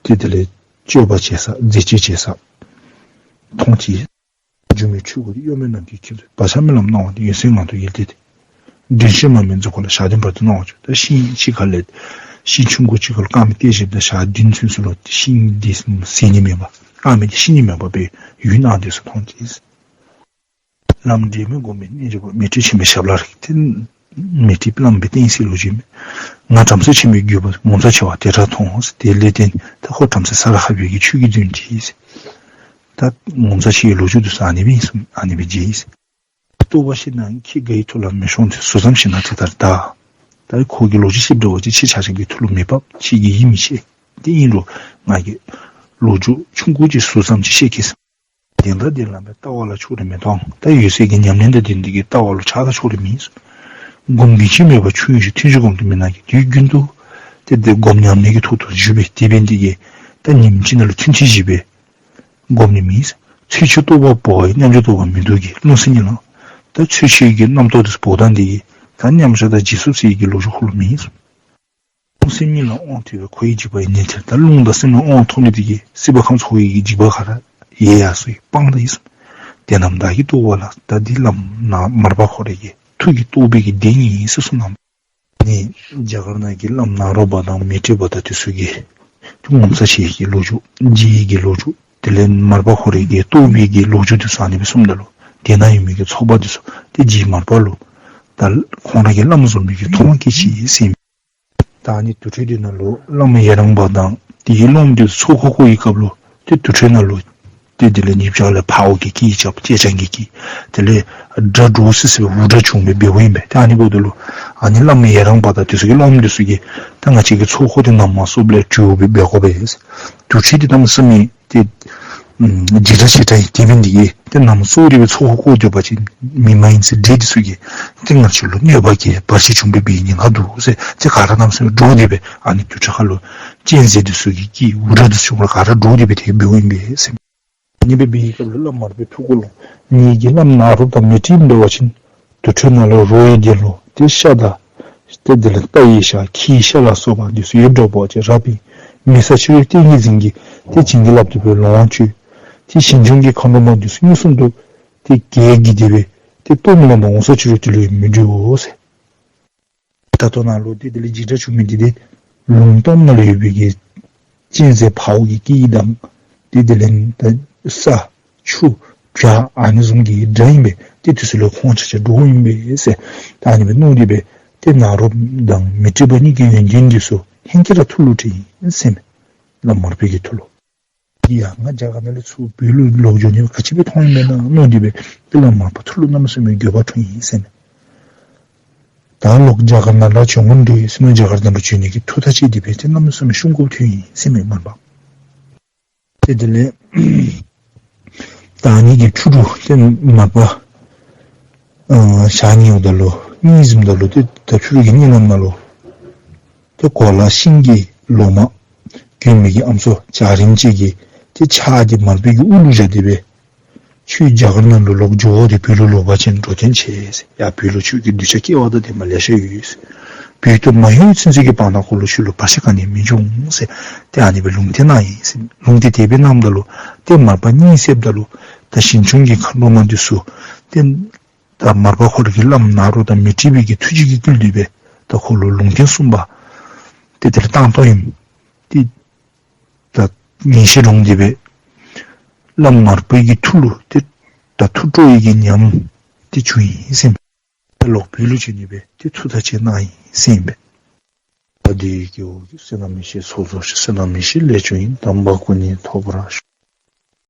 ཏེ་དེ་ལས་སྤྱོད་པ་བྱེད་ས་མཛད་སྤྱོད་བྱེད་ས་མཐོང་ཅི། སྒྱུ་མའི་ཆོས་སྐུ་དེ་གཡོ་མེད་ནམ་མཁའི་ཁྱེར་སོ། བག་ཆགས་རྨི་ལམ་སྣང་བ་དེ། འོད་གསལ་ངང་དུ་ཡལ་ཏེ་དེ། དྲན་ཤེས་མ་སྨིན་རྫོགས་སྐུ་ལ། ཞག་བདུན་བར་དུ་སྣང་བ་བྱུང་། ད་ཤིང་ཅིག་ཁ་ལས་ཤིང་ཆུང་ཀུ་ཅིག་ཁ་ལུ་དཀར་མེ་བལྟས་ཞིནམ་ད་ཞག་བདུན་ཚུན་ཚོད་ལུ་ཤིང་འདི་ཟད་ནི་མེད་པར་དཀར་མེ་འདི་ཤི་ནི་མེད་པར་སྦེ་ཡུལ་སྣང་དེ་ཚུ་མཐོང་ཅི། བླམ་འབྲལ་མེད་སྒོམ་པའི་རྣལ་འབྱོར་པ། མཻ་ཏྲི་ཆེན་པོའི་ཞབས་ལ་རེག་སྟེ། མཻ་ཏྲི་བླམ་སྦེ་བསྟེན་སའི་ལོ་རྒྱུས་མས། ང་བྲམ་ཟེ་ཆེན་པོའི་བརྒྱུད་པ་ངོ་མཚར་ཆེ་བ་དེ་འདྲ་མཐོང་ཟེར། དེ་ལས་བརྟེན་ད་ཁོ་བྲམ་ཟེ་ས་ར་ཧ་པའི་གི་ཆོས་ཀྱི་དོན་ཅིག་ཟེར། ད་ངོ་མཚར་ཆེ་བའི་ལོ་རྒྱུས་འདི་ཚུ་ཨ་ནི་སྦེ་ཨིན་གསུངས། ཨ་ནི་སྦེ་མཇལ་ཡི་ཟེར། རྟོགས་པ་ཤེས་ན་ཁྱེད་འགའ་ཡི་ཐུགས་ལ་མི་ཤོང་སྟེ། ཟུར་ཙམ་ཤེས་ན་དེ་ལྟར་གདའ། ད་ཁོ་གི་ལོ་རྒྱུས་ཤེསཔ་འདྲ་བ་ཅིན་ཁྱེད་ཆ་ཁྱབ་ཀྱི་ཐུགས་ལུ་མི་བབ། ཁྱེད་ཀྱིས་ཡིད་མི་ཆེས། དེ་ཨིན་རུང་ང་གིས་ལོ་རྒྱུས་ཆུང་ཀུ་ཅིག་ཟུར་ཙམ་ཅིག་བཤད་གེ་ཟེར། དེ་འདྲ་དེ་ལ་མེད་ལྟ་བ་ལ་ཕྱོགས་རིས་མི་གཏོང་། ད་འོད་གསལ་གྱི་ཉམས་ལེན་དང་ལྡན་འདི་གིས་ལྟ་བ་ལུ་ཆགས་ད་ཕྱོགས་རིས་མེད་གསུངས། སྒོམ་གྱི་ཕྱིར་མོས་པ་ཆུང་ངུ་ཞིག། ཐུན་བཞི་སྒོམ་དུས་མི་སྣང་གི། དུས་རྒྱུན་དུ་ཏེ་དེ་སྒོམ་ཉམས་ལེན་གྱི་ཐོག་ཏུ་བཞུགས་པས། དེ་འབད་ནི་འདི་གིས་ད་ཉིནམ་གཅིག་ནང་ལུ་ཐུན་ཕྱེད་བཞི་སྦེ་སྒོམ་ནི་མེད། ཚུལ་འཆོས་རྟོགས་པ་བོར་བ་ཡི། མཉམ་འཇོག་རྟོགས་པ་མི་སྡུག་གི། རླུང་སེམས་གཉིས་ལ་ད་ཚུལ་འཆོས་ཀྱི་རྣམ་རྟོག་དེ་ཚུ་བོར་ད་འདི་གིས་ད་མཉམ་བཞག་དང་འཇིགས་སུ་བྱེད་ཀྱི་ལོ་རྒྱུས་ཁོ་ལུ་མེད་གསུངས། རླུང་སེམས་གཉིས་ལ་དབང་ཐོབ་པས། འཁོར་བའི་འཇིགས་པ་ཡི་ནད་ཐར། ད་རླུང་དང་སེམས་ལུ་དབང་ཐོབ་ནི་འདི་གིས་སྲིད་པ་ཁམས་གསུམ་འཁོར་བའི་འཇིགས་པ་ག་ར་ཡལ་ཡར་སོ་ཡི། སྤངས་ད་ཡི་གསུངས། དེ་རྣམས་བདག་གིས་རྟོགས་པ་ལ། ད་འདི་བླམ་ནཱ་མར་པ་ཁོ་རའི་གི་ཐུགས་ཀྱིས་རྟོགས་པའི་གི་བདེན་ཨིན་ཟེར་གསུངས་གནངམ་ཨིན། རྒྱ་གར་ནང་གི་བླམ་ནཱ་རོ་པ་དང་མཻ་ཏྲི་པ་དང་དེ་ཚུ་གིས་ཏེ་ངོ་མཚར་ཆེ་བའི་གི་ལོ་རྒྱུས་མཇལ་བའི་གི་ལོ་རྒྱུས་དེ་ལས་མར་པ་ཁོ་རའི་གི་རྟོགས་པའི་གི་ལོ་རྒྱུས་དེ་ཚུ་ཨ་ནི་སྦེ་གསུངམ་ད་ལུ་དེ་ནང་ཡོད་མི་གི་ཚོགས་པ་དེ་ཚུ་ ཏེ་རྗེ་མར་པ་ལུ་ད་ཁོང་ར་གི་བླམ་བཟུམ་མའི་གི་མཐོང་བ་སྐྱེས་ཅི་ཟེར་ཨིན། ད་ཨ་ནི་དུར་ཁྲོད་འདི་ནང་ལུ་བླམ་ཡེ་རང་པ་དང་དེའི་སློབ་མ་འདི་ཚོགས་འཁོར་བསྐོར་བའི་སྐབས་ལུ་ཏེ་དུར་ཁྲོད་ནང་ལུ་ཏེ་དེ་ལས་ཉིན་ཞག་ལས་འཕརཝ་གི་སྐད་རྐྱབ་ཅེ་སྤྱང་གི་སྐད། དེ་ལས་སྒྲ་སྒྲོག་སི་སི་སྦེ་འུར་སྒྲ་བྱུང་སྦེ་འབདཝ་ཨིན་པས། ཏེ་ཨ་ནི་འབདཝ་ད་ལུ་ཨ་ནི་བླམ་ཡེ་རང་པ་དང་དེ་ཚུ་གི་སློབ་མ་འདི་ཚུ་གིས་ད་ང་བཅས་ཀྱི་ཚོགས་འཁོར་འདི་ནམ་མ་སོངམ་ལས་གྲོལ་བའི་འབད་དགོ་པས། དུར་ཁྲོད་འདི་གནམ་མེད་ས་མེད་ཏེ་ཨམ་འཇིགས་སྐྲག་ཞེ་དྲག་ཨིན། དེ་འབད་ནི་དེ་གིས་ཏེ་ནམ་སོང་སྟེ་སྦེ་ཚོགས་འཁོར་བསྐོར་སྡོད་པ་ཅིན་མི་མ་ཡིན་ཟེར་འདྲེ་འདི་ཚུ་གིས་ཏེ་ང་བཅས་ལུ་གནོད་པ་བཀལ་བར་ཆད་བྱུང་སྦེ་འབད་ནི་ང་འདུག་ཟེར་ཏེ་ག་ར་གནམ་མེད་ས་མེད་འདྲོགས་ཏེ་སྦེ་ཨ་ནི་དུར་ཁྲོད་ཁ་ལུ་གཅན་གཟན་འདི་ཚུ་གི་སྐད་འུར་སྒྲ་འདི་ཚུ་ག་ར་འདྲོགས་ཏེ་སྦེ་ཏེ་འབདཝ་ཨིན་པས་ཟེར། ཨ་ནི་སྦེ་འབད་བའི་སྐབས་ལུ་བླམ་མར་པའི་ཐུགས་ཁ་ལུ་ངེ་གི་བླམ་ནཱ་རོ་དང་མཻ་ཏྲི་འབད་བ་ཅིན་དུར་ཁྲོད་ནང་ལུ་རོ་ཡི་དོན་ལུ་ཏེ་ཤ་དང་ཏེ་དེ་ལས་རྟ་ཡི་ཤ་ཁྱིའི་ཤ་ལ་སོགས་པ་འདི་ཚུ་ཡོདཔ་འདྲཝ་ཅིག་རབ་ཨིན། མི་ས་ཕྱི་རོལ་ཏིང་ངེ་འཛིན་གྱིས་ཏེ་བྱིན་གྱིས་བརླབས་ཏེ་སྦེ་ལོངས་སྤྱོད། ཏེ་ཞིང་སྐྱོང་གི་མཁའ་འགྲོ་མ་འདི་ཚུ་མངོན་སུམ་དུ་ཏེ་གྱལ་གྱིས་ཏེ་སྦེ་ཏེ་སྟོངམ་ལས་མ་འོངས་ས་ཕྱི་རོལ་ཏེ་ལུ་མི་འགྱོ་ཟེར། ད་ལྟོ་ནཱ་ལུ་ཏེ་དེ་ལས་འཇིགས་སྐྲག་བྱུང་མི་འདི་ཏེ་ལུང་སྟོང་ནང་ལུ་ཡོད་པའི་གི་གཅན་གཟན་འཕརཝ་གི་སྐད་དང་ཏེ་དེ་ལས་ད་ས་ཆུ་བྱ་ཨ་ནི་བཟུམ་གྱི་སྒྲ་ཨིན་པས། ཏེ་དེ་ཚུ་ལུ་ཁོང་ཆ་ཁྱབ་འདྲོགཔ་ཨིན་པས་ཟེར། ད་ཨ་ནི་སྦེ་མནོ་སྟེ་སྦེ་ཏེ་ནཱ་རོ་དང་མཻ་ཏྲི་པ་གཉིས་ཀྱི་ཡོན་ཏན་འདི་ཚུ་ལྷན་སྐྱེས་ར་ཐུགས་ལུ་དྲན་ཡི་ཟེར་མས། བླམ་མར་པའི་གི་ཐུགས་ལུ། ཡ་ང་རྒྱ་གར་ནང་ལས་ཚུར་བོད་ལུ་ལོག་འགྱོ་ནི་ག་ཅི་སྦེ་མཐོང་ཡི་མེན་ན་མནོ་སྟེ་སྦེ་ཏེ་བླམ་མར་པ་ཐུགས་ལུ་གནམ་མེད་ས་མེད་འགྱོད་པ་འཁྲུངས་ཡི་ཟེར་མས། ད་ལོག་རྒྱ་གར་ནང་ལུ་བྱོན་དགོ་འདོད་ཡོད་ཟེར་མས། རྒྱ་གར་ནང་ལུ་བྱོན་ནི་གི་ཐུགས་ཐག་བཅད་དེ་སྦེ་ཏེ་གནམ་མེད་ས་མེད་ཤུགས་དགོཔ་ཐོན་ཡི་ཟེར་མས་མར་པ། ཏེ་དེ་ལས་ད་ཨ་ནི་གི་ཕྱི་རུ་ཏེ་མར་པ་ཨ་ཞག་གཉིས་འོངམ་ད་ལུ་གཉིད་གཟིམ་ད་ལུ་ཏེ་ད་ཕྱི་རུ་གི་གཉིད་ལམ་ནང་ལུ་ཏེ་གོ་ལ་ཤིང་གི་ལོ་མ་གྱོན་མི་གི་ཨམ་སྲུ་འཇའ་རིསམོ་ཅིག་གིས་ཏེ་ཕྱག་འདི་མར་པའི་གི་དབུ་ལུ་བཞག་སྟེ་སྦེ་ཁྱོད་རྒྱ་གར་ནང་ལུ་ལོག་འགྱོ་སྟེ་བོད་ལུ་ལོག་པ་ཅིན་འགྲོ་དོན་ཆེ་ཟེར། ཡ་བོད་ལུ་ཁྱོད་ཀྱི་གདུལ་བྱ་སྐྱེ་བ་དང་ལྡན་པ་ལེ་ཤ་ཡོད་ཟེར། བོད་དུ་མ་ལྷོད་ཚུན་ཚོད་ཀྱི་བར་ན་ཁོ་ལུ་ཁྱོད་ལུ་བར་ཆད་ག་ནི་མི་འབྱུང་ཟེར། ཏེ་ཨ་ནི་སྦེ་ལུང་བསྟན་གནང་ཡི་ཟེར། ལུང་བསྟན་དེ་སྦེ་གནངམ་ད་ལུ་ཏེ་མར་པ་གཉིད་སད་ད་ལུ་ད་ཞིང་སྐྱོང་གི་མཁའ་འགྲོ་མ་འདི་ཚུ་ཏེ་ད་མར་པ་ཁོ་ར་གི་བླམ་ནཱ་རོ་དང་མཻ་ཏྲི་པའི་གི་ཐུགས་རྗེ་གི་བསྐུལ་ཏེ་སྦེ་ད་ཁོ་ལུ་ལུང་བསྟན་གསུངས་པ། ཏེ་དེ་ལས་བཏང་བཏངམ་ཨིན། ཏེ་ད་ངེས་ཤེས་འདྲོངས་ཏེ་སྦེ་བླམ་མར་པའི་གི་ཐུགས་ལུ་ཏེ་ད་ཐུགས་སྤྲོ་བའི་གི་ཉམས་ཏེ་བྱུང་ཡི་ཟེར་མས། ད་ལོག་བོད་ལུ་བྱོན་ནི་སྦེ་ཏེ་ཐུགས་ཐག་བཅད་གནང་ཡི་ཟེར་མས། ད་འདི་གི་འོག་གི་བསོད་ནམས་ཡེ་ཤེས་ཚོགས་རྫོགས་ཤིང་བསོད་ནམས་ཡེ་ཤེས་ལས་བྱུང་ཡི་དམ་པ་སྐུ་གཉིས་ཐོབ་པར་ཤོག།